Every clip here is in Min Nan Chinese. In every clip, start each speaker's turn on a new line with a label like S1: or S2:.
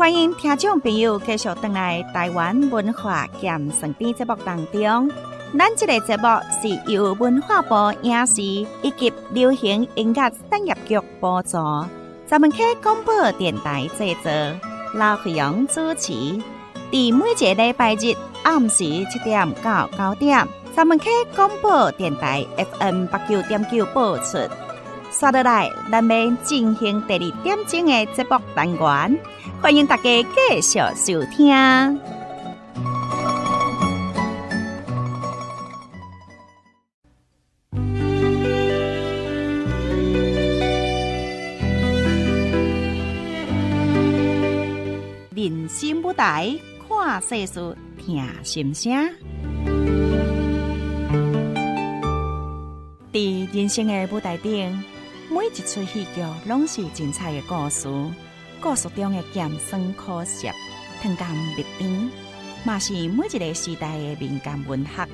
S1: 歡迎聽眾朋友繼續轉來台灣文化鹹酸甜節目當中。咱這個節目是由文化部影視以及流行音樂產業局補助，十分溪廣播電臺製作，劉惠陽主持。佇每一个禮拜日暗時7點到9點，十分溪廣播電臺 FM 89.9播出。煞落來，咱欲進行第二點鐘的節目單元，歡迎大家繼續收聽。人生舞台，看世事，聽心聲。佇人生的舞台頂，每一齣戲劇攏是精彩的故事，故事中的鹹酸苦澀、糖甘蜜甜，嘛是每一个時代的民間文學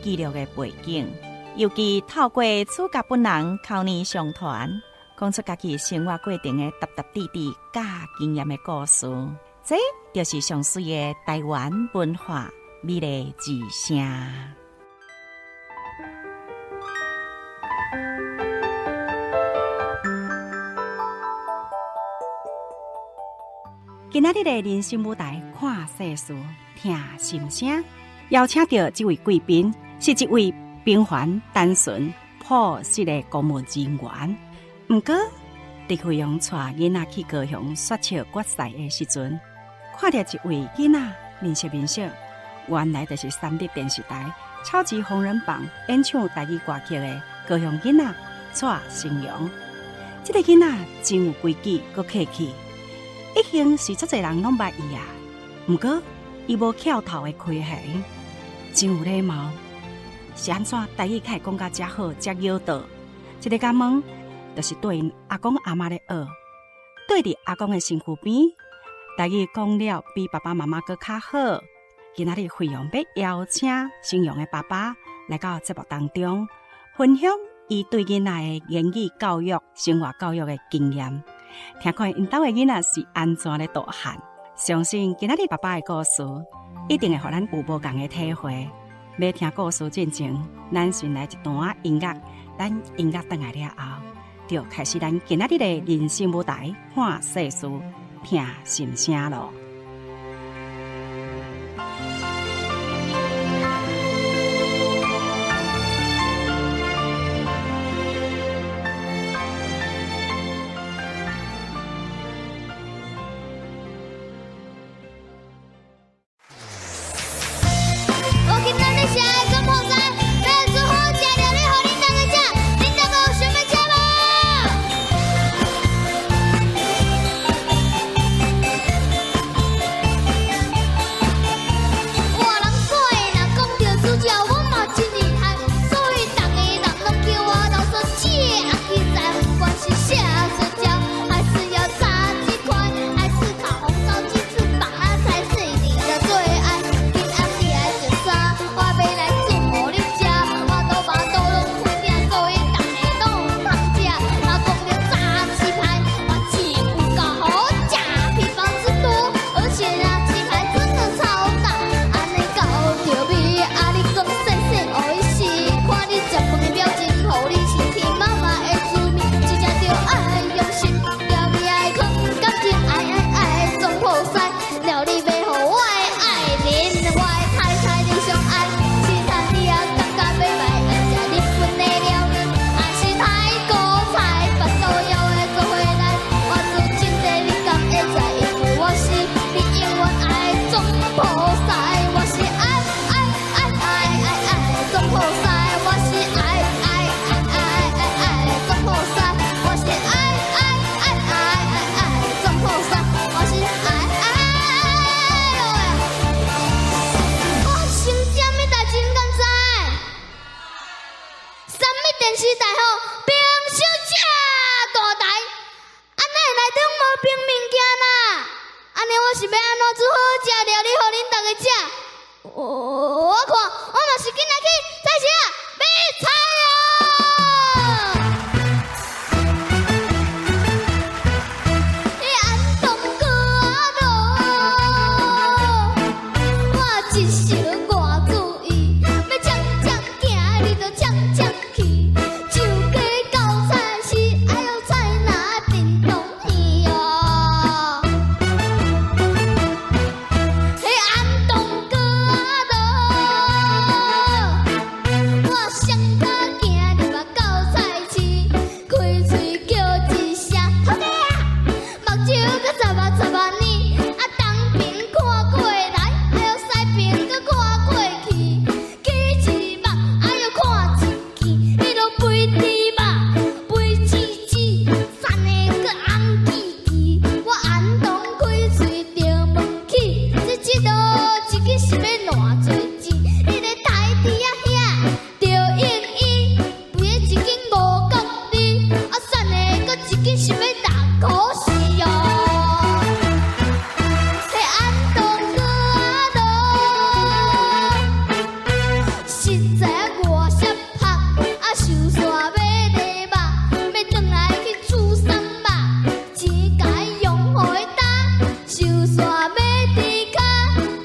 S1: 記錄的背景。尤其透過主角本人口耳相傳，講出家己生活過程的沓沓滴滴佮經驗的故事，這就是上媠的台灣文化美麗之聲。今仔日的人生舞台，看世事，聽心聲，邀請著這位貴賓，是一位平凡、單純、樸實的公務人員。毋過，佇惠陽帶囡仔去高雄雪橇決賽的時陣，看著一位囡仔面熟面熟，原來就是三立電視台超級紅人榜演唱台語歌曲的高雄囡仔蔡成陽。這个囡仔真有規矩，閣客氣。已經是足濟人攏捌伊啊，毋過伊無翹頭的開玄，真有禮貌。是按怎台語較會講甲遮好，遮繞道？一个共問，就是綴𪜶阿公阿嬤咧學，綴佇阿公的身軀邊，台語講了比爸爸媽媽閣較好。今仔日惠陽欲邀請成陽的爸爸來到節目當中，分享伊對囡仔的言語教育、生活教育的經驗。聽看𪜶兜的囡仔是按怎咧大漢，相信今仔日爸爸的故事一定會予咱有無仝的體會。欲聽故事進前，咱先來一段音樂，等音樂轉來了後，就開始咱今仔日的人生舞台，看世事，聽心聲囉。
S2: 我今仔日是愛總鋪師，欲煮好食料理予恁大家食，恁大家有想欲食無？我人怪，若講著煮食，我嘛真厲害，所以逐个人攏叫我老師這器材，不管是啥水餃，還是要炸雞塊，還是烤紅燒雞翅膀，那才是你的最愛。今暗你愛食啥？我欲來煮予你食。我都腹肚攏開鼎，所以逐个攏有通食。若講著炸雞排，我真有夠好食，皮包子多，而且那雞排真的超大。按呢夠著味，啊你講細細予伊試，看你食飯的表情，予你生氣媽媽的滋味，真正著愛用心，料理愛放感情，愛愛愛總鋪師，料理欲予我的愛人，我的太太你上愛，凊彩你也感覺袂䆀，愛食日本的料理，還是泰國菜，腹肚枵的做伙來，我煮真濟你敢會知？因為我是你永遠愛的總鋪師，我是愛愛愛愛愛愛總鋪師，我是愛愛愛愛愛愛總鋪師，我是愛愛愛愛愛愛總鋪師，我是愛愛喲喂。發生啥物代誌你敢知？啥物電視台吼，冰箱這大台，按呢內底無冰物件啦。按呢我是欲按怎煮好食料理予恁大家食？我看我嘛是緊來去菜市仔買菜哦。安東哥路，支是欲6箍四哦。嘿，安東哥啊囉，實在我濕曝，啊，收煞欲禮肉，欲轉來去煮三肉，錢共伊用予伊擔，收煞欲豬跤，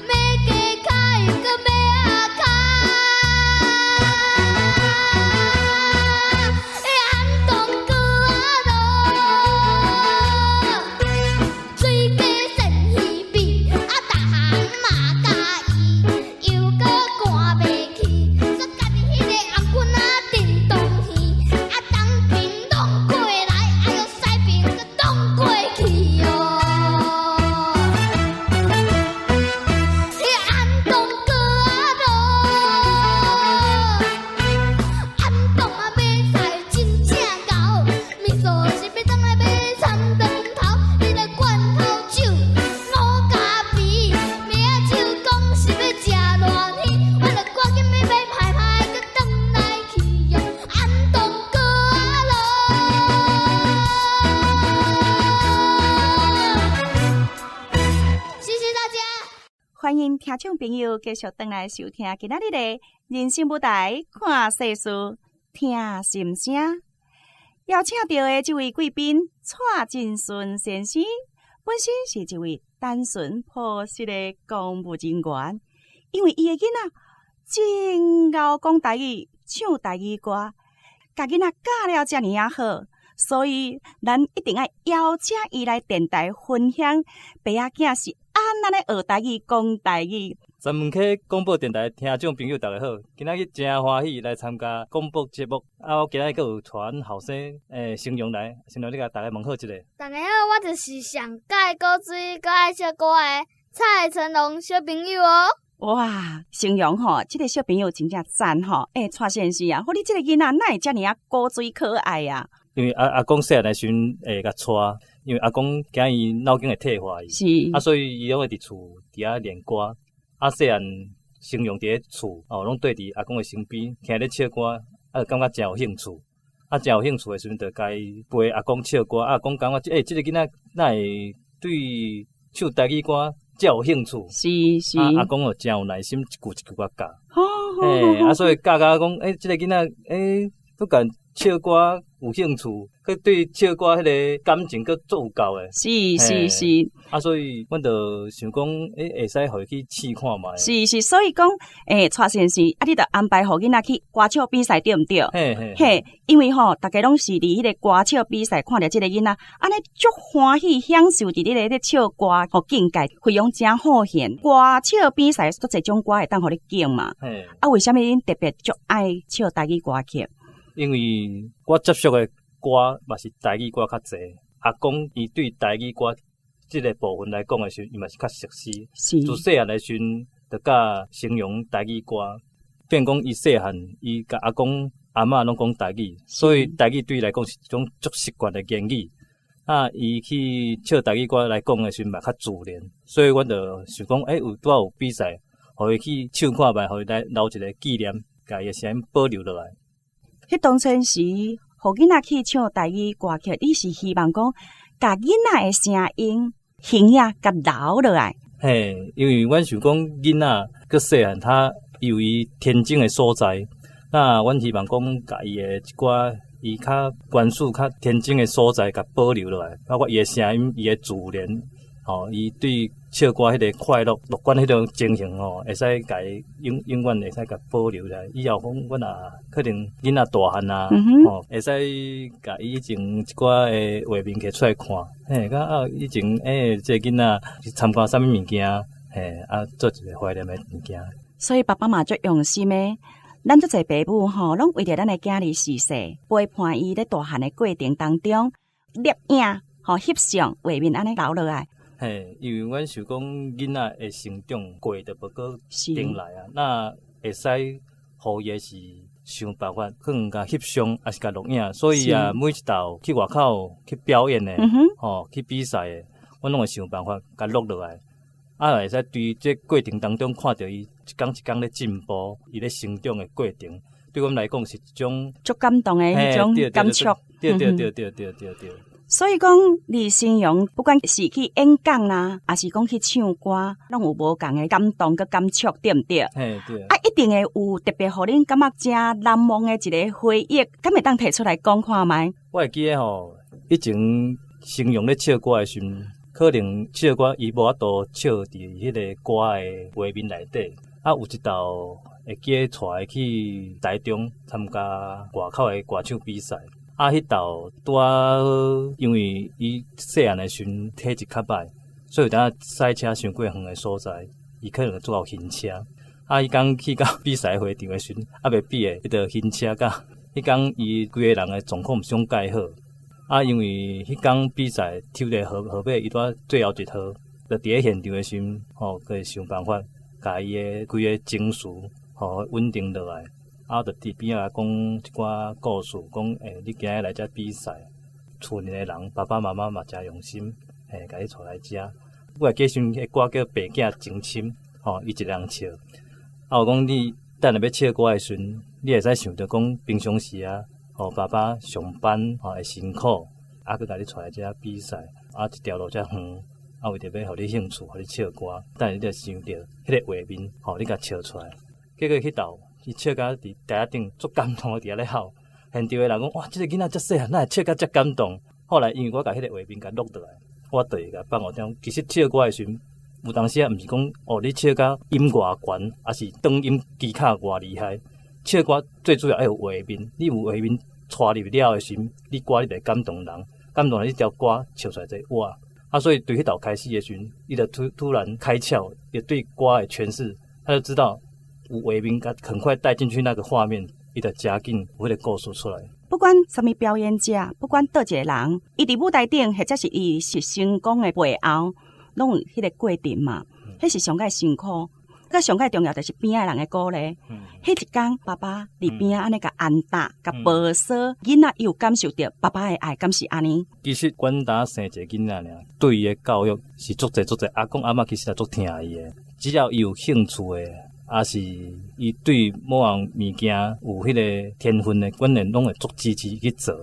S2: 欲雞跤又閣欲鴨跤。嘿，安東哥啊囉，水雞煎魚米，啊，逐項嘛佮意，又閣寒袂去，煞家己彼个頷頸仔叮當耳，啊，東爿弄過來，哎喲西爿閣擋過去哦。嘿，安東哥啊囉，安東啊買菜真正𠢕，麵線是欲轉來買田腸頭，彼个罐頭酒五加皮，明仔手講是欲食爛魚，我著趕緊欲買歹歹閣轉來去哦。安東哥啊囉，謝謝大家。
S1: 歡迎聽眾朋友繼續轉來收聽今仔日的人生舞台看世事聽心聲。邀請著的這位貴賓蔡進順先生，本身是一位單純樸實的公務人員，因為伊的囡仔真𠢕講台語、唱台語歌，共囡仔教了遮爾仔好，所以咱一定愛邀請伊來電台分享爸仔囝是按怎咧學台語、講台語。
S3: 十門溪廣播電台聽眾朋友，大家好！今仔日誠歡喜來參加廣播節目，啊，我今仔日閣有帶阮後生成陽來，成陽你共大家問好一下。
S2: 大家好，我就是上蓋古錐、閣愛唱歌的蔡成龍小朋友哦。
S1: 哇，成陽吼，這个小朋友真正讚吼！欸，蔡先生啊，予你這个囡仔哪會遮爾仔古錐可愛啊？
S3: 因為阿公細漢的時陣會共帶，因為阿公驚伊腦筋會退化去，啊，所以伊攏會佇厝佇遐練歌。啊，細漢成陽佇咧厝哦，攏綴佇阿公的身邊聽咧唱歌，啊，就感覺誠有興趣。啊，誠有興趣的時陣，就共伊陪阿公唱歌。啊，阿公感覺，欸，這个囡仔哪會對唱台語歌遮有興趣？啊，阿公就誠有耐心，一句一句共教。欸，啊，所以教甲講，欸，這个囡仔，欸，閣共唱歌有興趣，閣對唱歌彼个感情閣足有夠的。啊，所以阮就想講，欸，會使予伊去試看覓。
S1: 是是，所以講，欸，蔡先生，啊，你著安排予囡仔去歌唱比賽，對毋對？
S3: 嘿嘿。
S1: 嘿，因為吼，逐家攏是佇彼个歌唱比賽看著這个囡仔，按呢足歡喜，享受佇咧咧咧唱歌，予境界非常誠好現。歌唱比賽足濟種歌會當予你揀嘛。啊，為啥物恁特別足愛唱台語歌曲？
S3: 因為我接觸的歌嘛是台語歌較濟，阿公伊對台語歌這个部分來講的時陣，伊嘛是較熟悉。自細漢的時陣，就教成陽台語歌，變講伊細漢伊共阿公阿嬤攏講台語，所以台語對伊來講是一種足習慣的言語。啊，伊去唱台語歌來講的時陣嘛較自然，所以阮就想講，欸，有拄仔有比賽，予伊去唱看覓，予伊來留一个紀念，共伊的聲音保留落來。
S1: 彼當初時，予囡仔去唱台語歌曲，你是希望講，共囡仔的聲音形影共留落來？
S3: 嘿，因為阮想講囡仔閣細漢，他有伊天真的所在，那阮希望講，共伊的一寡伊較原始、較天真的所在，共保留落來，包括伊的聲音、伊的自然，吼，伊對唱歌彼个快樂、樂觀彼種情形吼，會使共伊永永遠會使共保留來。以後講，阮若可能囡仔大漢啊，吼，會使共伊以前一寡的畫面摕出來看，嘿，講啊以前欸，這个囡仔去參加啥物物件，嘿，啊，做一个懷念的物件。
S1: 所以爸爸嘛足用心的，咱足濟爸母吼，攏為著咱的囝兒逝世，陪伴伊咧大漢的過程當中，攝影吼翕相畫面按呢留落來。
S3: 嘿，因為阮想講囡仔的成長過著無閣轉來啊，那會使予伊是想辦法可能共翕相，抑是共錄影，所以啊，每一道去外口去表演的，吼，去比賽的，阮攏會想辦法共錄落來，啊，會使對這過程當中看著伊一工一工咧進步，伊咧成長的過程，對阮來講是一種
S1: 足感動的彼種感觸。
S3: 對對對對對對對。
S1: 所以講，李新榮不管是去演講啦，抑是講去唱歌，攏有無仝的感動佮感觸，對毋對？
S3: 嘿，對。
S1: 啊，一定會有特別予恁感覺誠難忘的一个回憶，敢會當提出來講看覓？
S3: 我會記得吼，以前新榮咧唱歌的時陣，可能唱歌伊無法度唱佇彼个歌的畫面內底。啊，有一道會記得帶伊去台中參加外口的歌唱比賽。啊，彼道拄仔好，因為伊細漢的時陣體質較歹，所以有當駛車傷過遠的所在，伊可能會拄著暈車。啊，彼工去到比賽會場的時陣，猶未比的，伊就暈車甲，彼工伊規个人的狀況毋是講蓋好。啊，因為彼工比賽抽的號號碼，伊拄仔最後一號，就佇咧現場的時陣，吼，閣想辦法，共伊的規个情緒，吼穩定落來。啊，就佇邊仔講一寡故事，講欸，你今日來遮比賽，厝裡的人爸爸媽媽嘛誠用心，欸，共你帶來遮。我會記時陣，彼歌叫《爸囝情深》，吼，伊一个人唱。啊，我講你等下欲唱歌的時陣，你會使想著講平常時啊，吼，爸爸上班吼會辛苦，啊，閣共你帶來遮比賽，啊，一條路遮遠，啊，為著欲予你興趣，予你唱歌，等下你就想著彼个畫面，吼，你共笑出來。結果彼道伊笑甲佇台仔頂足感動的佇遐咧哭，現場的人講：哇，這个囡仔遮細漢，哪會笑甲遮感動？後來因為我共彼个畫面共錄落來，我就會共放予聽。其實唱歌的時陣，有當時啊，毋是講哦，你唱甲音偌懸，抑是轉音技巧偌厲害。唱歌最主要愛有畫面，你有畫面帶入了的時陣，你歌你就會感動人，感動人，你這條歌唱出來就會活。啊，所以對彼道開始的時陣，伊就突然開竅，伊對歌的詮釋，他就知道有畫面，共很快帶進去那個畫面，伊就誠緊有彼个故事出來。
S1: 不管啥物表演者，不管佗一个人，伊佇舞台頂，或者是伊是成功的背後，攏有彼个過程嘛。彼是上蓋辛苦，閣上蓋重要就是邊仔人的鼓勵。彼一工，爸爸佇邊仔按呢共按搭、共婆娑，囡仔伊有感受著爸爸的愛，敢是按呢？
S3: 其實阮呾生一个囡仔爾，對伊的教育是足濟足濟。阿公阿嬤其實也足疼伊的，只要伊有興趣的，抑是伊對某項物件有彼个天分的，阮會攏會足支持去做。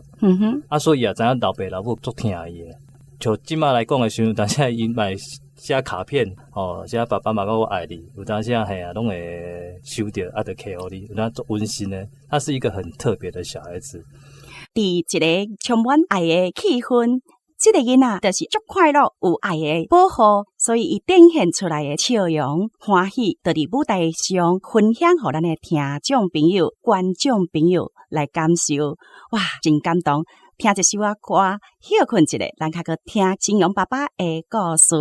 S3: 啊，所以伊也知影老爸老母足疼伊的。像這馬來講的時陣，有當時伊嘛會寫卡片，吼，寫爸爸媽媽我愛你。有當時嘿啊，攏會收著，啊，就摕予你，有當足溫馨的。他是一個很特別的小孩子。
S1: 佇一个充滿愛的氣氛，這个囡仔就是足快樂、有愛的保護，所以伊展現出來的笑容、歡喜，就佇舞台上分享予咱的聽眾朋友、觀眾朋友來感受。哇，真感動！聽一首仔歌，歇睏一下，咱較閣聽新榮爸爸的故事。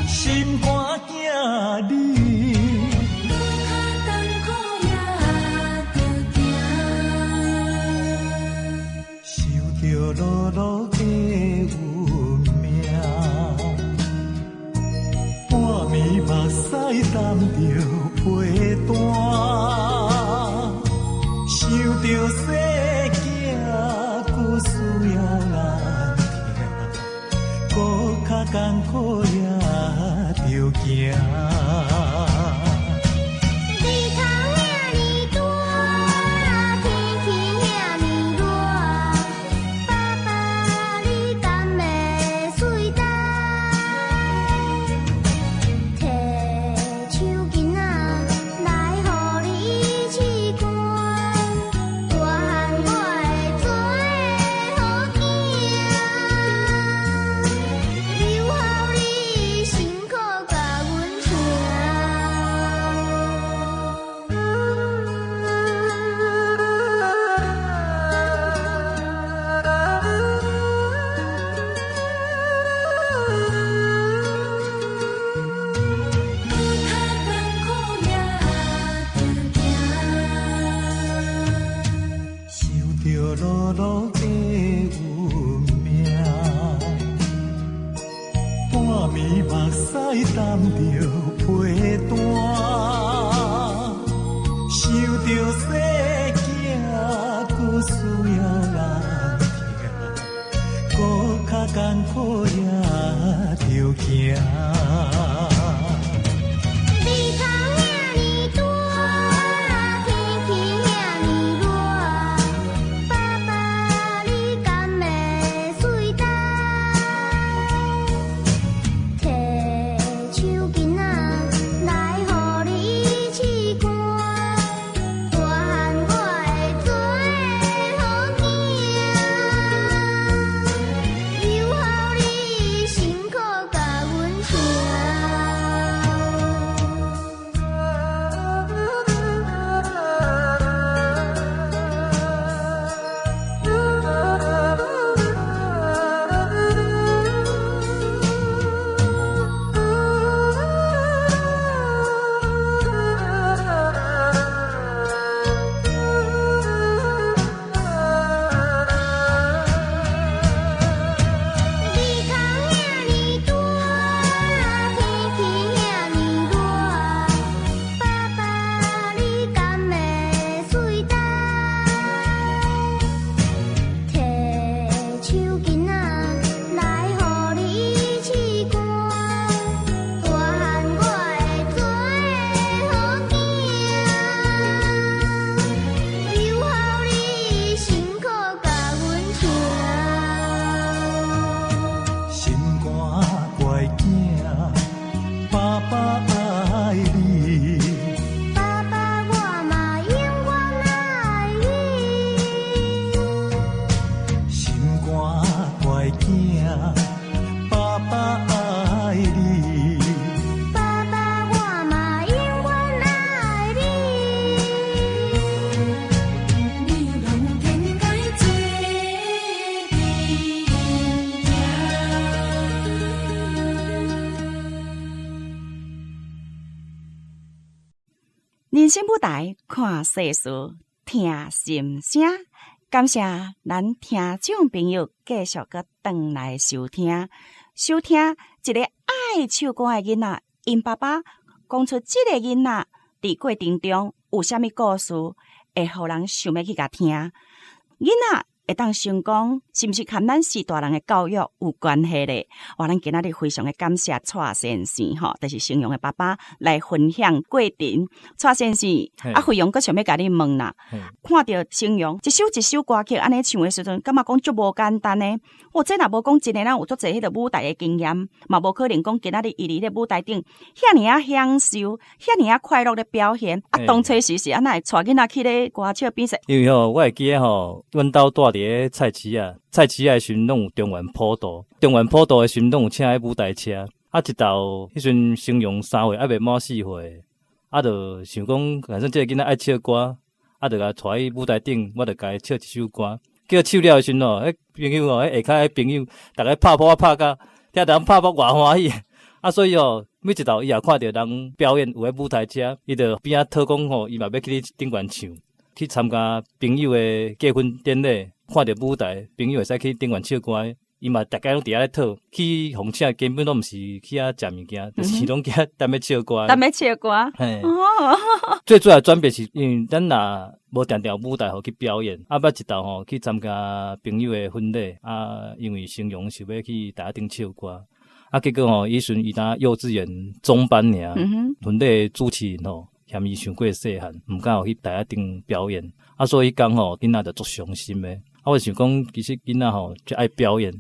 S4: 心肝囝你，
S5: 較艱苦也著行。
S4: 想著路路的運命，半暝目屎擔著被單，想著細囝故事也難聽，閣較艱苦也著行。
S2: 日頭遐爾大，天氣遐爾熱，爸爸你敢會隨擔？提手巾仔來予你拭乾，大漢我會做个好囝，留予你辛苦共阮疼。
S5: 較艱苦也著行。
S4: 想著路路的運命，半暝目屎擔著被單，想著細囝故事也難聽，艱苦也著行。
S2: 日頭遐爾大，天氣遐爾熱，爸爸你敢會隨擔？提手巾仔來予你拭汗，大漢我會做好囝，又予你辛苦共阮疼。日頭遐爾大，天氣遐爾熱，爸爸你敢會隨擔？提手巾仔來予你拭汗，大漢我會做好囝，又予你辛苦共阮疼。
S4: 心肝乖囝，爸爸愛你。
S2: 爸爸我嘛永遠愛你。
S4: 心肝乖囝，爸爸愛你。
S2: 爸爸我嘛永遠愛你。
S5: 你攏天該做阵行。
S1: 人生舞台看世事，聽心聲。感謝咱聽眾朋友繼續閣轉來收聽，收聽一个愛唱歌的囡仔，𪜶爸爸講出這个囡仔佇過程中有啥物故事，會予人想欲去共聽。囡仔會當成功，是毋是和咱是大人的教育有關係咧？哇，咱今仔日非常的感謝蔡先生吼，就是成陽的爸爸來分享過程。蔡先生，啊，惠陽閣想欲共你問啦，看著成陽一首一首歌曲按呢唱的時陣，感覺講足無簡單的。哦，這若無講真的，咱有足濟彼個舞台的經驗，嘛無可能講今仔日伊佇彼個舞台頂遐爾仔享受，遐爾仔快樂的表現。啊，當初時是按怎會帶囡仔去咧歌唱比賽？
S3: 因為吼，我會記得吼，阮兜住佇咧菜市仔，菜市仔的時陣攏有中元普渡，中元普渡的時陣攏有請彼舞台車。啊，一道彼陣成陽3歲，猶未滿4歲，啊，就想講，反正這个囡仔愛唱歌，啊，就共帶去舞台頂，我就共伊唱一首歌。叫唱了的時陣吼，彼朋友吼，彼下跤彼朋友，逐家拍噗仔拍甲，聽人拍噗偌歡喜。啊，所以吼，每一道伊也看著人表演有彼舞台車，伊就邊仔討講吼，伊嘛欲去頂懸唱，去參加朋友的結婚典禮，看著舞台，朋友會使去頂懸唱歌，伊嘛逐家攏佇遐咧討，去予請根本攏毋是去遐食物件，就是攏去遐踮咧唱歌。
S1: 踮咧唱歌。
S3: 嘿。最主要轉變是因為咱若無定定有舞台予去表演，啊，捌一道吼去參加朋友的婚禮，啊，因為成陽想欲去台仔頂唱歌，啊，結果吼，彼時陣伊當幼稚園中班爾，婚禮主持人吼嫌伊傷過細漢，毋敢予去台仔頂表演，啊，所以彼工吼囡仔就足傷心的。啊，我想講，其實囡仔吼足愛表演，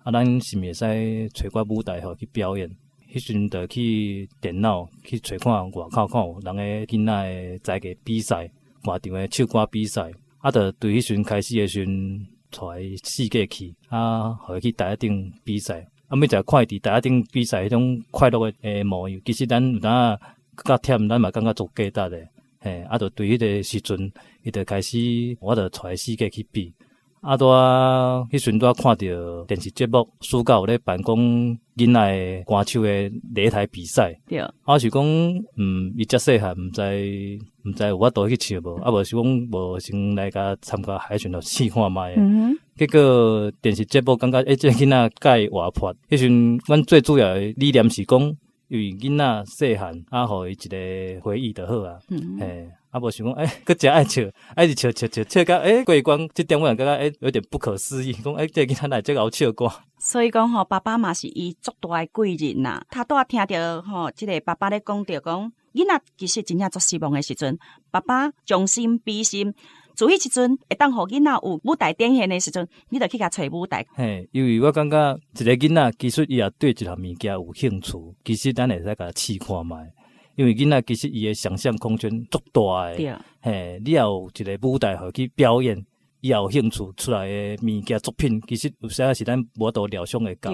S3: 啊，咱是毋是會使揣寡舞台予去表演？彼時陣就去電腦去揣看外口看有人的囡仔的才藝比賽，外場的唱歌比賽，啊，就對彼時陣開始的時陣，帶伊四界去，啊，予伊去台仔頂比賽。啊，每一個看伊佇台仔頂比賽彼種快樂的模樣，其實咱有當較忝，咱嘛感覺足價值的。嘿，啊，就對彼個時陣，伊就開始，我就帶伊四界去比。啊，拄仔彼時陣拄仔看著電視節目，暑假有咧辦講囡仔的歌手的擂台比賽。啊，我是講，伊遮細漢，毋知有法度去唱無？啊，無是講無先來共參加海選，就試看覓。結果電視節目感覺，欸，這个囡仔介活潑。彼時陣，阮最主要的理念是講，因為囡仔細漢，啊，予伊一個回憶就好啊。嘿，啊無想講，閣誠愛笑，啊一直笑笑笑笑甲，過關這點我也感覺，有點不可思議，講，這個囡仔哪會這𠢕笑歌？
S1: 所以講吼，爸爸嘛是伊足大的貴人呐。頭拄仔聽著吼，這个爸爸咧講著講，囡仔其實真正足失望的時陣，爸爸將心比心，自彼時陣會當予囡仔有舞台展現的時陣，你就去共揣舞台。
S3: 嘿，因為我感覺一個囡仔其實伊也對一項物件有興趣，其實咱會使共試看覓。因為囡仔其實伊的想象空間足大的，嘿，你也有一個舞台予伊去表演，伊也有興趣出來的物件作品，其實有時是咱無法度料想會到。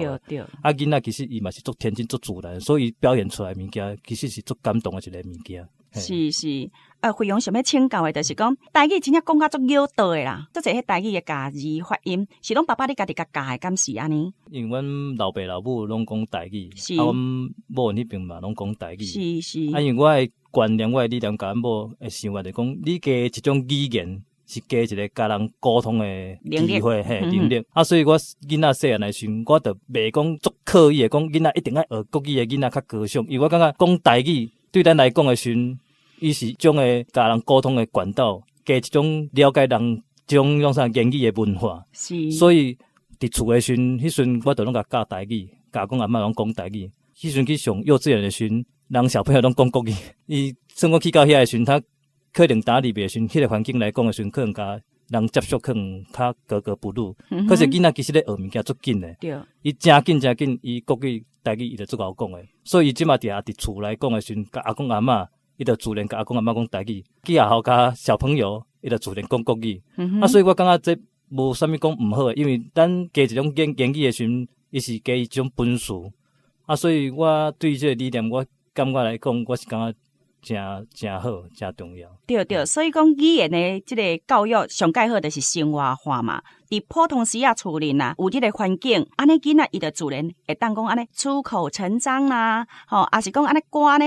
S3: 啊，囡仔其實伊嘛是足天真、足自然，所以表現出來的物件其實是足感動的一個物件。
S1: 是是，非常想欲請教的，就是講台語真正講甲足繞道的啦，足濟彼台語的咬字發音，是攏爸爸你家己共教的，敢是按呢？
S3: 因為阮老爸老母攏講台語，啊，阮某彼邊嘛攏講台語。啊，因為我的觀念、我的理念，共阮某的想法就講，你加一種語言是加一個共人溝通的機會，嘿，能力。啊，所以我囡仔細漢的時陣，我就袂講足刻意的講囡仔一定愛學國語的囡仔較高尚，因為我感覺講台語對咱來講的時陣，伊是一種的共人溝通的管道，加一種了解人這種種啥言語的文化。所以佇厝的時陣，彼陣我就攏共教台語，共阿公阿嬤攏講台語。彼陣去上幼稚園的時陣，人小朋友攏講國語，伊算講去到遐的時陣，他可能打入去的時陣，彼個環境來講的時陣，可能共人接觸可能較格格不入。可是囡仔其實咧學物件足緊的，伊誠緊誠緊，伊國語、台語伊就足𠢕講的。所以伊這馬佇佇厝來講的時陣，共阿公阿嬤，伊就自然共阿公阿嬤講台語；去學校共小朋友，伊就自然講國語。啊，所以我感覺這無啥物講毋好的，因為咱加一種言語的時陣，伊是加一種本事。啊，所以我對這個理念，我感覺來講，我是感覺誠誠好，誠重要。
S1: 對對，所以講語言的這个教育上蓋好就是生活化嘛。佇普通時仔厝裡啊，有這个環境，按呢囡仔伊就自然會當講按呢出口成章啦，吼，抑是講按呢歌按呢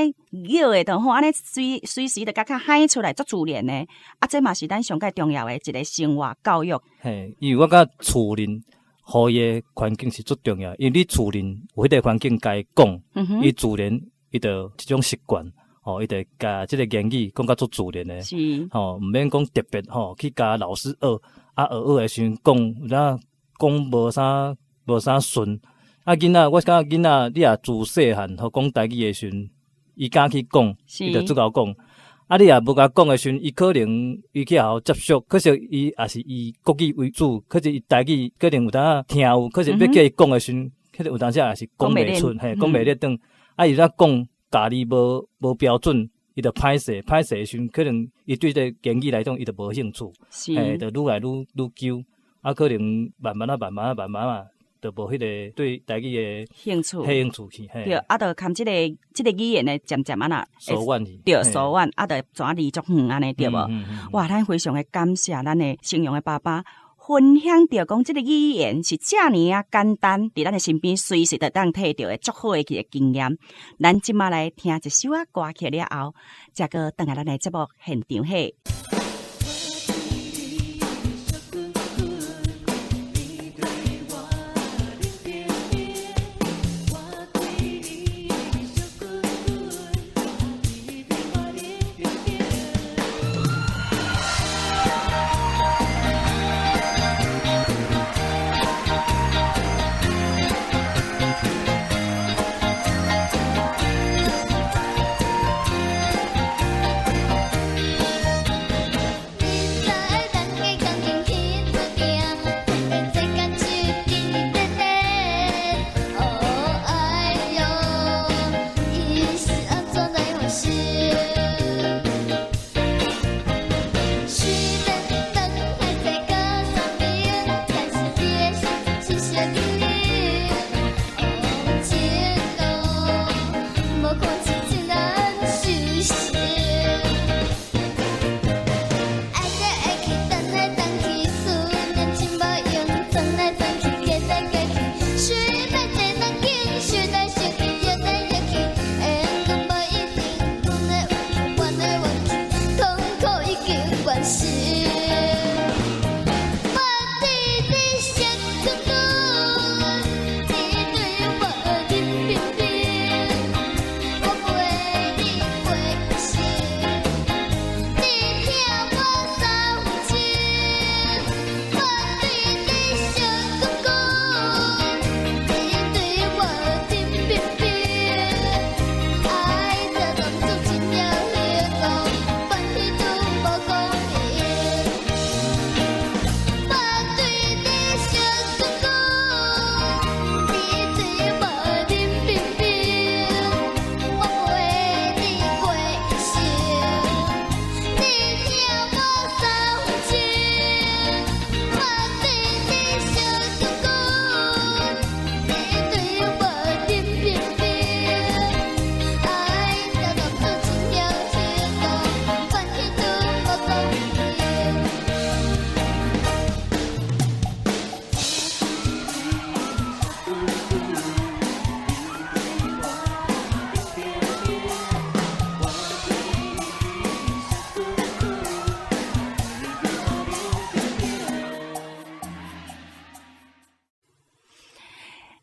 S1: 叫的，就吼按呢隨隨時就共較喊出來，足自然的。啊，這嘛是咱上蓋重要的一个生活教育。
S3: 嘿，因為我感覺厝裡予伊的環境是足重要，因為你厝裡有彼個環境共伊講，伊自然伊就一種習慣。吼，伊就共這个言語講甲足自然的，吼，毋免講特別吼去共老師學，啊學學的時陣講，有當講無啥順。啊，囡仔，我感覺囡仔，你若自細漢予講台語的時陣，伊敢去講，伊就足𠢕講。啊，你若無共講的時陣，伊可能伊去學校接觸，可是伊也是以國語為主，可是伊台語可能有當聽有，可是欲叫伊講的時陣，可能有當時也是講袂出，嘿，講袂咧轉。啊，伊若講咬字無標準，伊就歹勢，歹勢的時陣，可能伊對這个言語來講，伊就無興趣，嘿，就愈來愈愈久，啊，可能慢慢仔、慢慢仔、慢慢仔，就無彼个對台語的
S1: 興趣，
S3: 興趣去，嘿。
S1: 對，啊，就含這个語言的漸漸按怎
S3: 疏遠去，
S1: 對，疏遠，啊，就怎離足遠按呢，對無？哇，咱非常的感謝咱的成陽的爸爸。分享著講，這个語言是遮爾仔簡單，佇咱的身邊隨時就當提著的足好的一个經驗。咱這馬來聽一首仔歌曲了後，才閣轉來咱的節目現場去。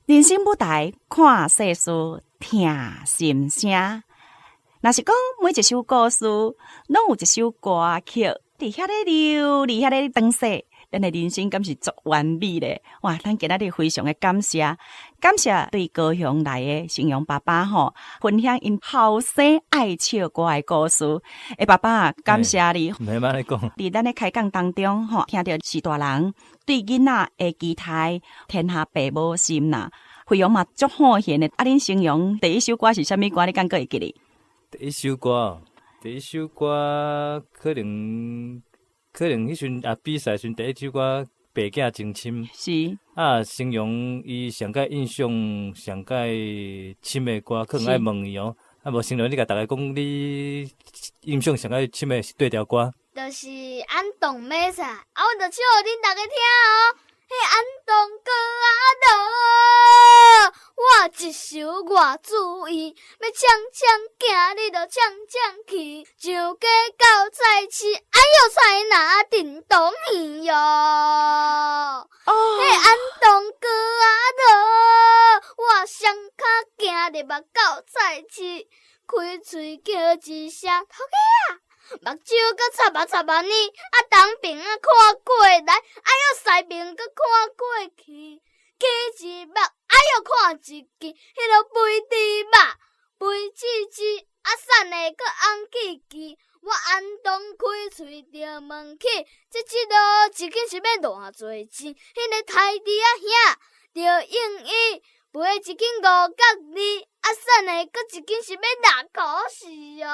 S1: 人生舞台，看世事，聽心聲。若是講每一首故事，攏有一首歌曲，佇遐咧流，佇遐咧轉世，咱的人生敢是足完美咧？哇！咱今仔日非常的感謝，感謝對高雄來的成陽爸爸吼，分享𪜶後生愛唱歌的故事。欸，爸爸，感謝你。
S3: 袂慢咧講。
S1: 佇咱的開講當中吼，聽著序大人對囡仔的期待，天下父母心啦，非常嘛足好現的。啊，恁成陽第一首歌是啥物歌？你敢閣會記得？
S3: 第一首歌，第一首歌可能可能彼陣啊比賽時陣第一首歌《白囝情深》。啊，成陽伊上蓋印象上蓋深的歌，可能愛問伊哦。啊，無成陽，你共逐家講，你印象上蓋深的是佗條歌？
S2: 就是安東欲使，啊，阮就唱予恁逐家聽哦。彼安東閣仔落，我一首偌注意，欲搶搶行，你就搶搶去，上街到菜市，哎喲菜籃叮當耳喲。彼安東閣仔落，我雙跤行入啊到菜市，開喙叫一聲頭家啊！目睭閣插啊插啊呢，啊東邊啊看過來，哎喲西邊閣看過去，起一目，哎喲看一支，彼落肥豬肉，肥滋滋，啊瘦的閣紅吱吱，我安東開喙就問起，這這落一斤是欲偌濟錢？彼个刣豬仔兄就應伊，肥一斤五角二，啊瘦的閣一斤是欲六箍四哦。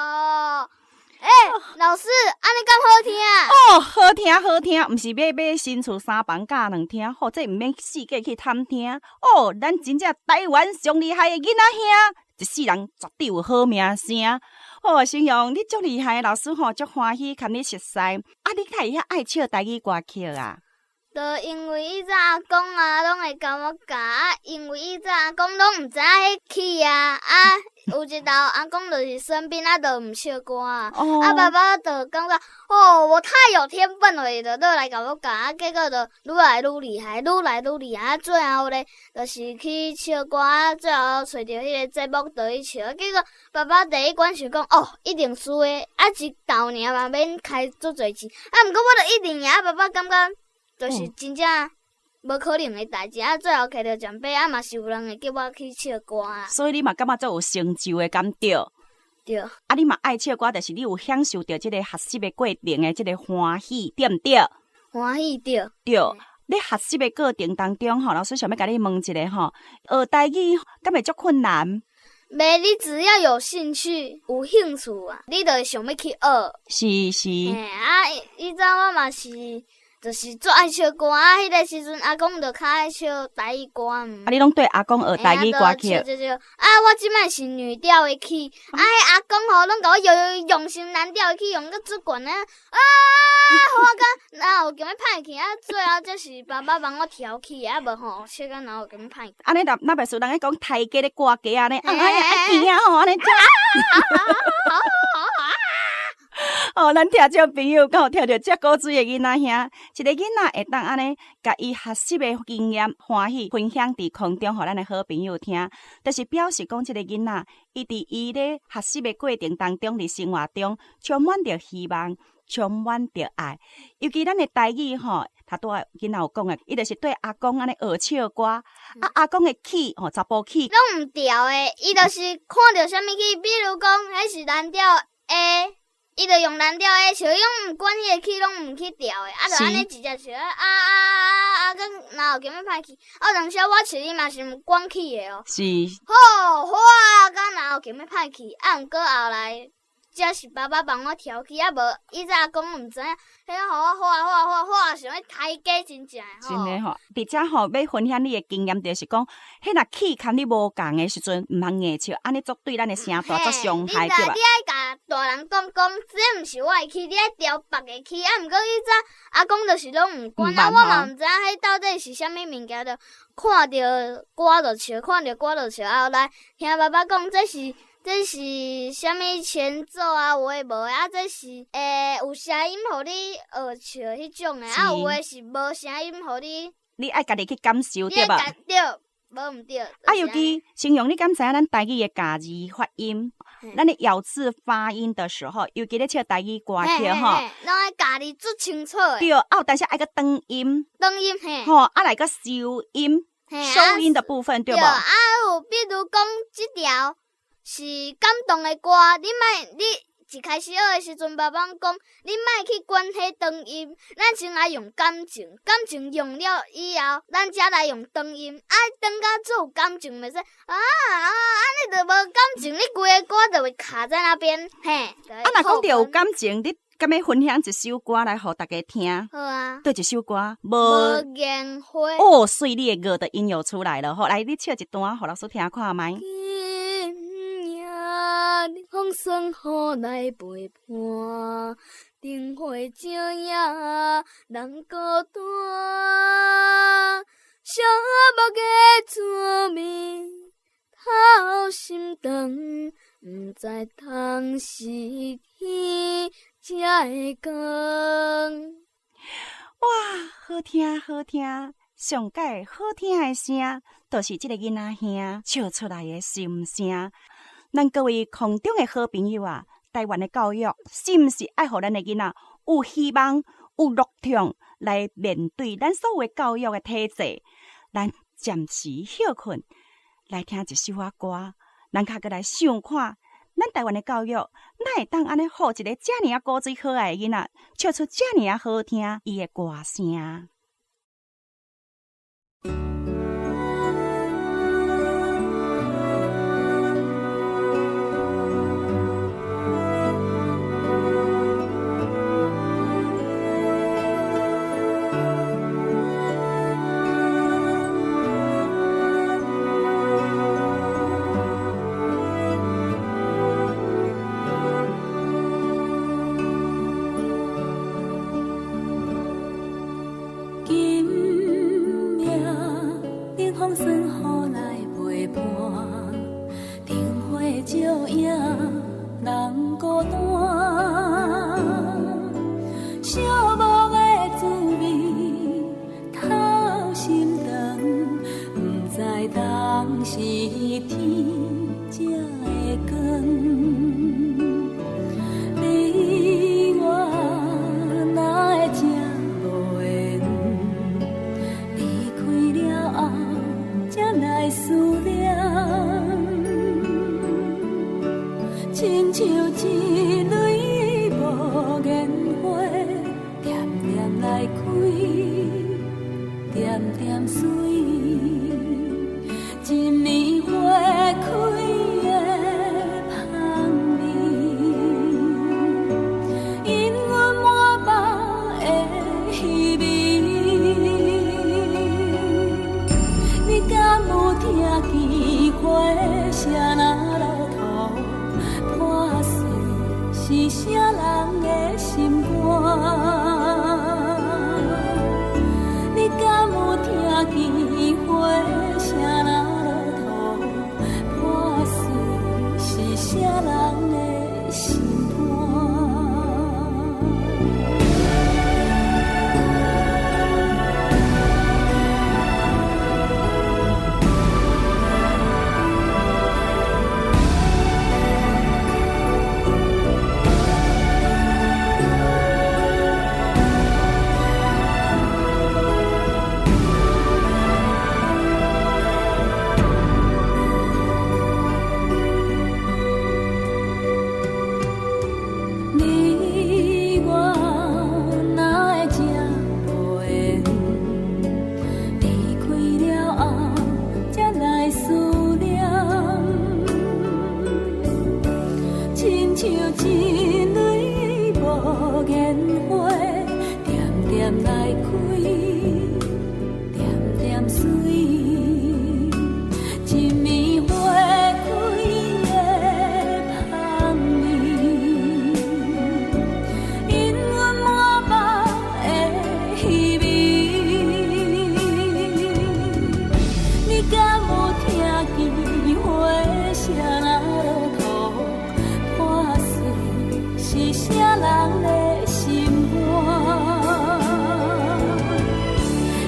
S2: 欸，老師，按呢敢好聽？
S1: 哦，好聽好聽，毋是欲買新厝三房甲兩廳，吼，這毋免四界去探聽。哦，咱真正台灣上厲害的囡仔兄，一世人絕對有好名聲。哦，成陽，你足厲害，老師吼足歡喜共你熟似。啊，你哪會遐愛唱台語歌曲啊？
S2: 就因為以前阿公啊，攏會共我教，啊，因為以前阿公攏毋知影彼曲啊，啊，有一晝阿公就是生病，啊，就毋唱歌啊，啊，爸爸就感覺哦，我太有天分了，伊就倒來共我教，啊，結果就愈來愈厲害，愈來愈厲害，啊，最後咧，就是去唱歌，啊，最後揣著彼個節目就去唱，結果爸爸第一關想講，哦，一定輸的，啊，一斗爾嘛免開足濟錢，啊，毋過我就一定贏，爸爸感覺。就是真正無可能的代誌，啊！最後摕著獎杯，啊嘛是有人會叫我去唱歌啊。
S1: 所以你嘛感覺足有成就的感覺。
S2: 對。
S1: 啊，你嘛愛唱歌，就是你有享受著這個學習的過程的這個歡喜，對毋對？
S2: 歡喜對。
S1: 對。你學習的過程當中，吼，老師想欲共你問一下吼，學台語敢會足困難？
S2: 袂，你只要有興趣、有興趣啊，你就會想欲去學。
S1: 是是。
S2: 嘿啊，以前我嘛是。就是足愛唱歌啊！彼个時陣阿公就較愛唱台語歌。
S1: 啊，你攏對阿公學台語歌曲？
S2: 對對對。啊，我這擺是女調的曲，啊，彼阿公吼攏共我用用成男調的曲，用閣足懸的，啊，我講哪有咁歹去啊？最後才是爸爸幫我調曲，啊無吼，唱甲哪有咁歹。
S1: 按呢若若袂輸人咧講刣雞咧割雞按呢，啊啊驚吼按呢。哦，咱聽眾朋友，敢有聽著這古錐的囡仔兄？一個囡仔會當按呢，共伊學習的經驗歡喜分享佇空中，予咱的好朋友聽，就是表示講這個囡仔，伊佇伊咧學習的過程當中，佇生活中充滿著希望，充滿著愛。尤其咱的台語吼，頭拄仔囡仔有講的，伊就是對阿公按呢學唱歌，啊阿公的曲吼，查埔曲
S2: 攏毋調的，伊就是看著啥物曲，比如講，彼是藍調 A。伊就用藍調 A 唱，伊攏毋管彼个曲，攏毋去調的，啊，就按呢直接唱，啊啊啊啊，閣哪有咁仔歹去？啊，有當時我唱伊嘛是毋管曲的哦。
S1: 是。
S2: 好，哇，閣哪有咁仔歹去？啊，毋過後來。這是爸爸幫我調曲，啊無以前阿公毋知影，彼予我畫畫畫畫像欲刣雞真正的吼。
S1: 真的吼，佇遮吼欲分享你的經驗，就是講，彼若曲共你無仝的時陣，毋通硬唱，按呢足對咱的聲帶足傷害，對吧？
S2: 你愛共大人講講，這毋是我的曲，你愛調別个曲。啊，毋過以前阿公就是攏毋管，啊，我嘛毋知影彼到底是啥物物件，就看著歌就唱，看著歌就唱。後來聽爸爸講，這是。這是啥物前奏啊？有的無的啊？這是欸有聲音予你學唱彼種的，啊有的是無聲音予你。
S1: 你愛家己去感受對無？
S2: 對，無毋對。
S1: 啊，尤其形容你敢知影咱台語的咬字發音，咱的咬字發音的時候，尤其咧唱台語歌曲吼，
S2: 攏愛咬字足清楚的。
S1: 對，啊有當時愛閣長音，
S2: 長音嘿，
S1: 吼，啊來閣收音，收音的部分對無？
S2: 啊，有比如講這條是感動的歌，你莫你。一開始學的時陣，爸爸講，你莫去管彼長音，咱先來用感情，感情用了以後，咱才來用長音。啊，長甲足有感情，袂使啊啊，按呢就無感情，你規个歌就會卡在那邊，嘿。
S1: 啊，若講著有感情，你敢欲分享一首歌來予大家聽？
S2: 好啊。
S1: 佗一首歌，
S2: 無言花。
S1: 哦，媠，你的樂的音又出來了，好，來，你唱一段，予老師聽看覓。
S2: 風霜雨來陪伴，燈火照影人孤單。寂寞的滋味透心腸，毋知當時天才會光。
S1: 哇，好聽好聽，上蓋好聽的聲，就是這个囡仔兄唱出來的心聲。咱各位空中的好朋友啊，台灣的教育是毋是愛予咱的囡仔有希望、有樂痛來面對咱所有的教育的體制？咱暫時歇睏，來聽一首仔歌，咱較閣來想看，咱台灣的教育哪會當按呢，予一个遮爾仔古錐可愛的囡仔唱出遮爾仔好聽伊的歌聲。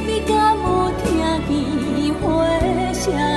S5: 你敢有聽見花聲？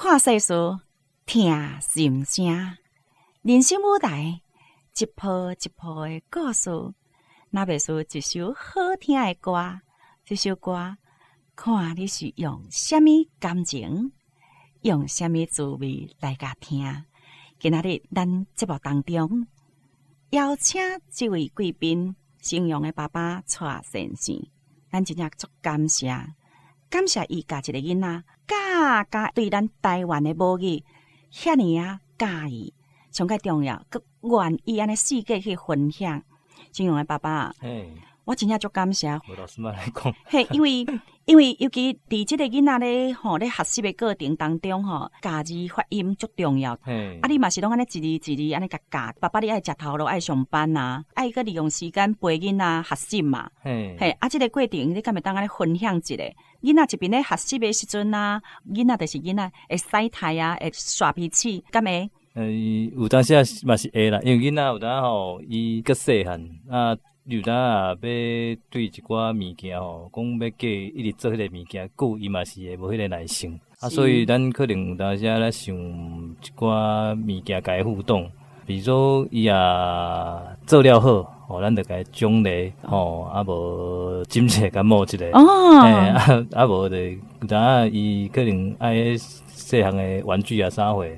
S1: 看世事，聽心聲，人生舞台，一步一步的故事，若袂輸一首好聽的歌。這首歌，看你是用啥物感情，用啥物滋味來共聽。今仔日咱節目當中邀請這位貴賓，成陽的爸爸蔡先生，咱真正足感謝，感謝伊教一个囡仔，教甲對咱台灣的母語遐爾仔佮意，上蓋重要，閣願意按呢四界去分享。成陽的爸爸，我真正足感謝。
S3: 無老師嘛來講，
S1: 嘿，因為尤其佇這個囡仔咧吼咧學習的過程當中吼，教字發音足重要。啊，你嘛是攏按呢一字一字按呢共教。爸爸你愛食頭路，愛上班啊，愛閣利用時間陪囡仔學習嘛。嘿，啊，這個過程你敢會當按呢分享一下？囡仔一邊咧學習的時陣啊，囡仔就是囡仔會使態啊，會耍脾氣，敢會？
S3: 有當時啊嘛是會啦，因為囡仔有當吼，伊閣細漢啊。有當啊，欲對一寡物件吼，講欲叫伊一直做彼个物件，久伊嘛是會無彼个耐性。啊，所以咱可能有當時仔咧想一寡物件共伊互動，比如說伊若做了好，吼，咱就共伊獎勵，吼，啊無金錢共摸一下。嘿，啊無就有當仔伊可能愛細漢的玩具啊啥貨，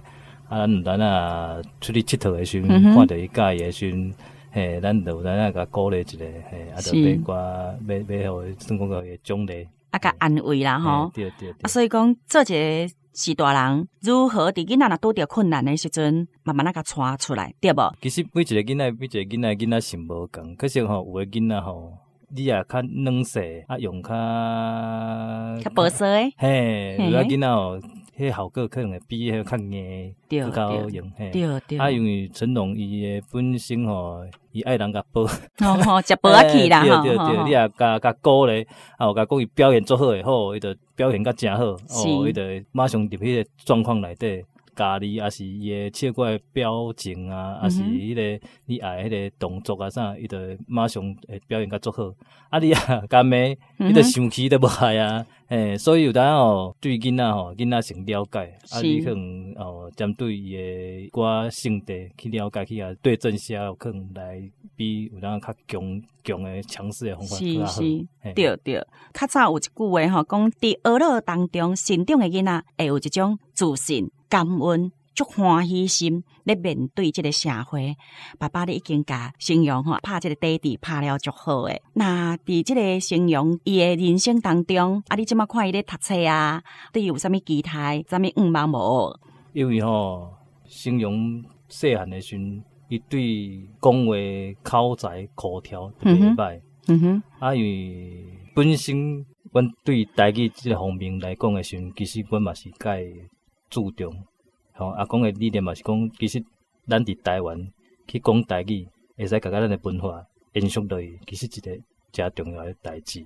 S3: 啊，咱有當仔出去𨑨迌的時陣，看著伊佮意的時陣。嘿，咱就有當仔共鼓勵一下，嘿，啊，就買寡買買予伊，算講個獎勵，
S1: 啊，共安慰啦，吼。
S3: 對對對。
S1: 啊，所以講做一個是大人，如何佇囡仔若拄著困難的時陣，慢慢仔共帶出來，對無？
S3: 其實每一個囡仔，每一個囡仔囡仔性無仝，可是吼，有的囡仔吼，你若較軟細，啊，用較
S1: 較保守的，
S3: 嘿，有的囡仔吼，彼效果可能會比彼個較硬，閣較好用，嘿。啊，因為成龍伊的本身吼，伊愛人共抱，
S1: 哦，食抱仔去啦，
S3: 對對對，你若共共鼓勵，啊，有共講伊表現足好的，好，伊就表現甲誠好，哦，伊就馬上入彼個狀況內底。教你，抑是伊的笑個的表情啊，抑是彼個你愛彼個動作啊啥，伊就馬上會表現甲足好。啊，你若共罵，伊就生氣就無愛啊。嘿，所以有當吼，對囡仔吼，囡仔先了解，啊，你可能哦，針對伊的一寡性格去了解，去共對症下藥，可能來比有當較強強的強勢的方法閣較好。
S1: 是是，對對。較早有一句話吼，講佇學樂當中成長的囡仔會有一種自信、感恩、足歡喜心咧面對這个社會。爸爸你已經共成陽吼拍這个底底拍了足好的。那佇這个成陽伊的人生當中，啊，你這馬看伊咧讀冊啊，對伊有啥物期待、啥物願望無？
S3: 因為吼，成陽細漢的時陣，伊對講話口才口條特別歹。啊，因為本身阮對台語這个方面來講的時陣，其實阮嘛是較注重。吼，阿公的理念嘛是講，其實咱佇台灣去講台語，會使共咱的文化延續落去，其實一个誠重要的代誌。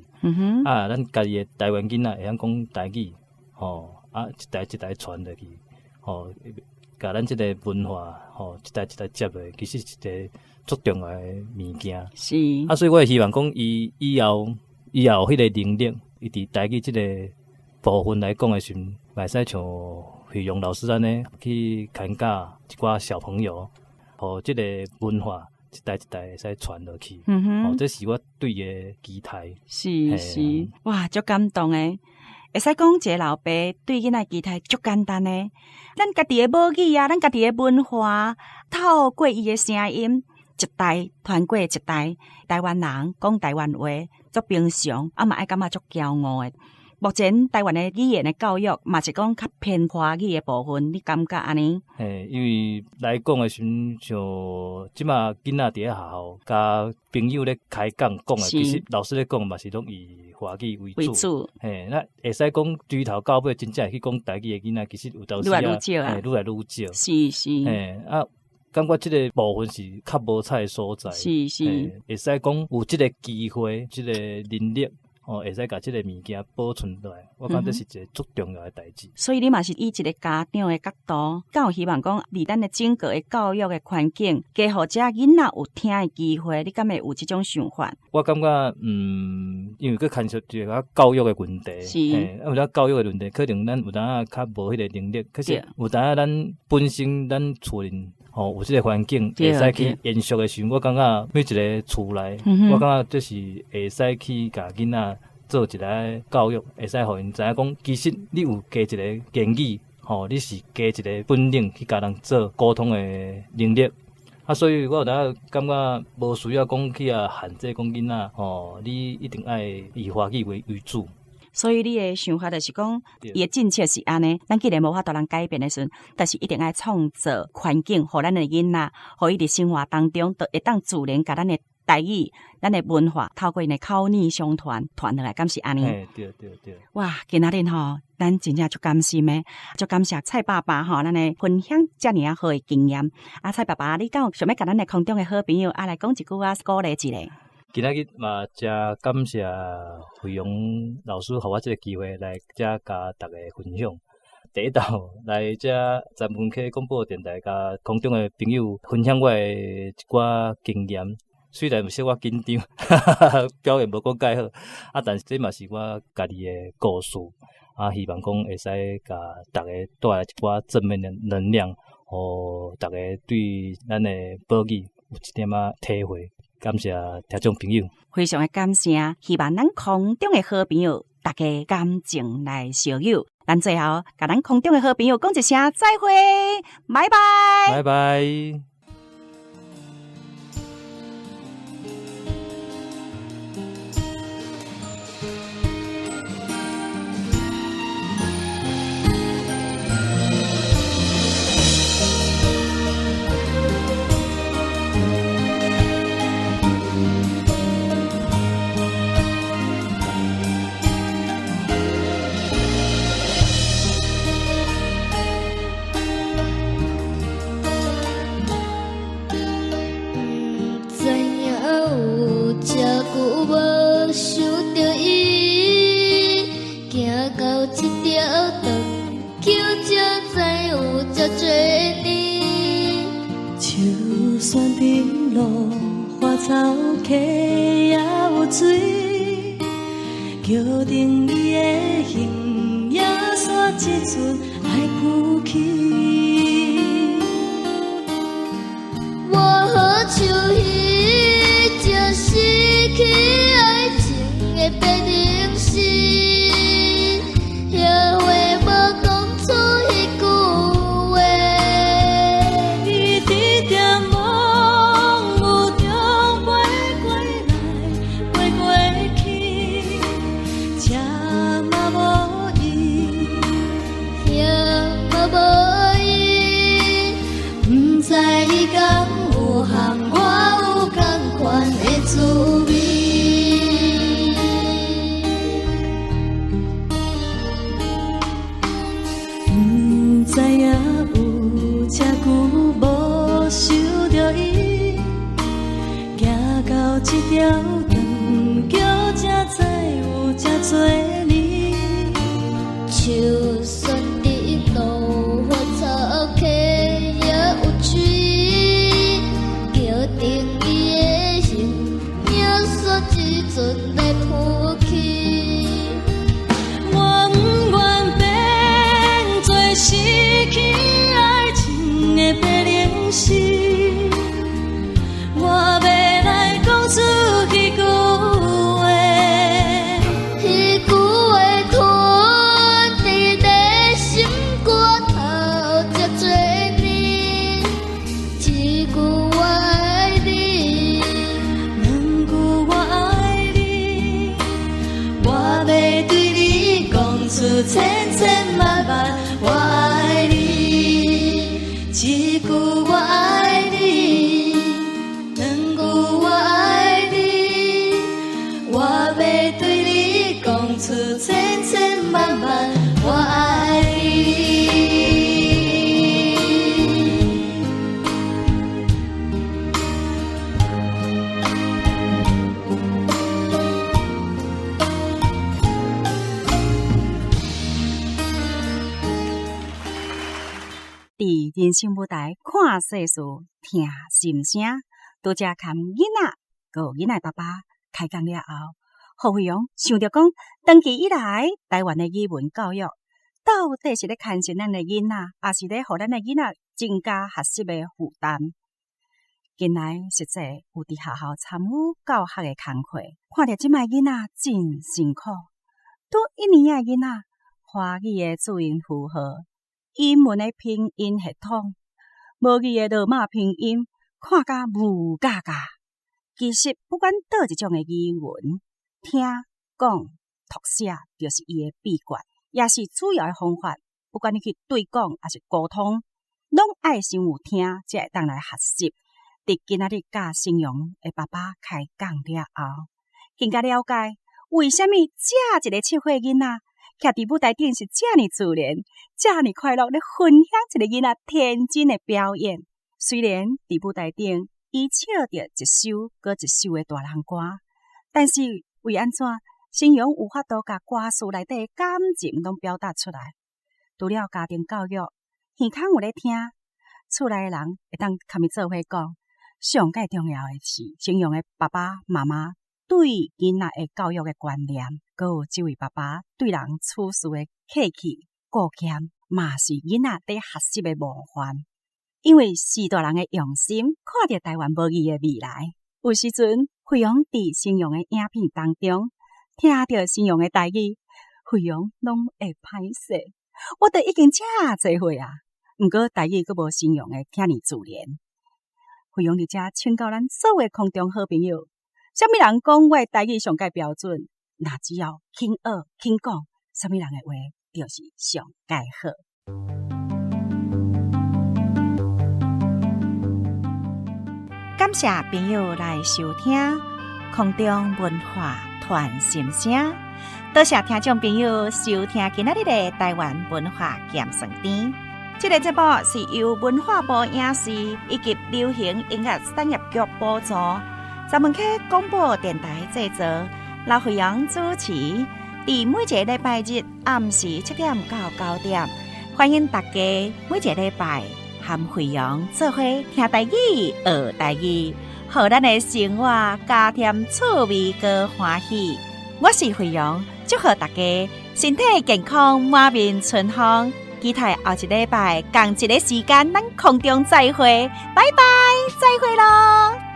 S3: 啊，咱家己的台灣囡仔會曉講台語，吼，啊，一代一代傳落去，吼，共咱這个文化，吼，一代一代接落去，其實是一个足重要的物件。啊，所以我會希望講，伊以後伊也有彼个能力，伊佇台語這个部分來講的時陣，嘛會使像惠榮老師按呢去牽教一寡小朋友，予這个文化一代一代會使傳落去。哦，這是我對伊的期待。
S1: 是是，哇，足感動的。會使講一個老爸對囡仔期待足簡單的，咱家己的母語啊，咱家己的文化，透過伊的聲音，一代傳過一代，台灣人講台灣話足平常，啊嘛愛感覺足驕傲的。目前台灣的語言的教育嘛是講較偏華語的部分，你感覺按呢？
S3: 嘿，因為來講的時陣，像這馬囡仔佇咧學校，共朋友咧開講講的，其實老師咧講嘛是攏以華語為主。
S1: 為主。
S3: 嘿，那會使講從頭到尾真正會去講台語的囡仔，其實有當時
S1: 愈來愈少啊，
S3: 愈來愈少。
S1: 是。
S3: 嘿，啊，感覺這个部分是較無彩的所在。會使講有這个機會，這个能力。哦，會使共這个物件保存落來，我感覺這是一个足重要的代誌。
S1: 所以你嘛是以一个家長的角度，敢有希望講，佇咱的整個的教育的環境，加予遮囡仔有聽的機會，你敢會有這種想法？
S3: 我感覺，因為閣牽涉一個較教育的問題，
S1: 是
S3: 啊，有當教育的問題，可能咱有當仔較無彼個能力，可是有當仔咱本身咱厝裡吼有這個環境會使去延續的時陣，我感覺每一個厝內，我感覺這是會使去共囡仔做一個教育，會使予𪜶知影講，其實你有加一個言語，吼，你是加一個本領去共人做溝通的能力。啊，所以我有當感覺無需要講去啊限制講囡仔吼，你一定愛以華語為主。
S1: 所以你的想法就是講，伊的政策是按呢，咱既然無法度通改變的時陣，但是一定愛創造環境，予咱的囡仔，予伊佇生活當中，就會當自然共咱的台語、咱的文化，透過𪜶的口耳相傳傳落來，敢是按呢？
S3: 嘿，對對對。
S1: 哇，今仔日吼，咱真正足感心的，足感謝蔡爸爸吼，咱來分享遮爾仔好的經驗。啊，蔡爸爸，你敢有想欲共咱的空中的好朋友啊來講一句話，鼓勵一下？
S3: 今仔日嘛，誠感謝惠陽老師予我這個機會來遮共大家分享。第一道來遮三分溪廣播電台，共空中的朋友分享我的一寡經驗。雖然有小可緊張，表現無講蓋好，啊，但是這嘛是我家己的故事，啊，希望講會使共大家帶來一寡正面的能量，予大家對咱的母語有一點仔體會。感謝聽眾朋友，
S1: 非常的感謝，希望咱空中的好朋友大家感情來相友。咱最後，共咱空中的好朋友講一聲再會，拜拜，
S3: 拜拜。
S2: 毋知影有遮久無想著伊，行到這條斷橋才知有遮濟年。
S5: 樹山頂落花草溪也有水，橋頂伊的形影煞這陣來浮起。
S2: 我好像彼種失去愛情的白日死，後悔無講出彼句話。
S5: 伊佇踮夢霧中飛過來，飛過去，這嘛無伊，
S2: 遐嘛無伊，
S5: 毋知伊敢有和我有仝款的滋味。毋知影有遮久無想著伊，行到這條斷橋，才知有這濟年。
S2: 樹山頂落花草溪也有水，橋頂伊的形影煞這陣來浮起。
S5: 我毋願變做失去愛情的白日死，我欲來講出彼句話。
S2: 彼句話吞佇咧心肝頭這濟年，一句我愛你，
S5: 兩句我愛你，我欲對你講出千千萬萬我愛你，一句我愛你，兩句我愛你，我欲對你講出千千萬萬我愛你。
S1: 佇人生舞台看世事，聽心聲，拄才含囡仔，閣有囡仔爸爸開講了後，予惠陽想著講，長期以來，台灣的語文教育到底是咧牽制咱的囡仔，抑是咧予咱的囡仔增加學習的負擔？近來實際有佇學校參與教學的工課，看著這擺囡仔真辛苦。拄一年仔囡仔，華語的注音符號、英文的拼音系統、母語的羅馬拼音，看甲霧甲甲。其實不管佗一種的語文，聽、講、讀寫，就是伊的秘訣，也是主要的方法。不管你去對講抑是溝通，攏愛先有聽，才會當來學習。佇今仔日佮成陽的爸爸開講了後，更加了解為啥物遮一个7歲囡仔，徛佇舞台頂是遮爾自然、遮爾快樂，咧分享一个囡仔天真的表演。雖然佇舞台頂，伊唱著一首閣一首的大人歌，但是為按怎成陽有法度共歌詞內底的感情攏表達出來？除了家庭教育，耳孔有咧聽，厝內的人會當共伊做伙講。上蓋重要的是，成陽的爸爸媽媽對囡仔的教育的觀念，閣有這位爸爸對人處事的客氣顧儉，嘛是囡仔佇學習的模範。因為是大人的用心，看著台灣母語的未來。有時陣，惠陽佇成陽的影片當中，聽著成陽的台語，惠陽攏會歹勢。我都已經遮濟歲啊，毋過台語閣無成陽的遐爾自然。惠陽佇遮請教咱所有空中好朋友，啥物人講我的台語上蓋標準？若只要肯學肯講，啥物人的話就是上蓋好。感謝朋友來收聽空中文化傳心聲，多謝聽眾朋友收聽今仔日的台灣文化鹹酸甜。這个節目是由文化部影視以及流行音樂產業局補助，十分溪廣播電臺製作，劉惠陽主持。佇每一个禮拜日暗時7點到9點，歡迎大家每一个禮拜和惠陽做伙聽台語、學台語，予咱的生活加添趣味閣歡喜。我是惠陽，祝賀大家身體健康，滿面春風。期待後一禮拜仝一个時間，咱空中再會，拜拜，再會囉。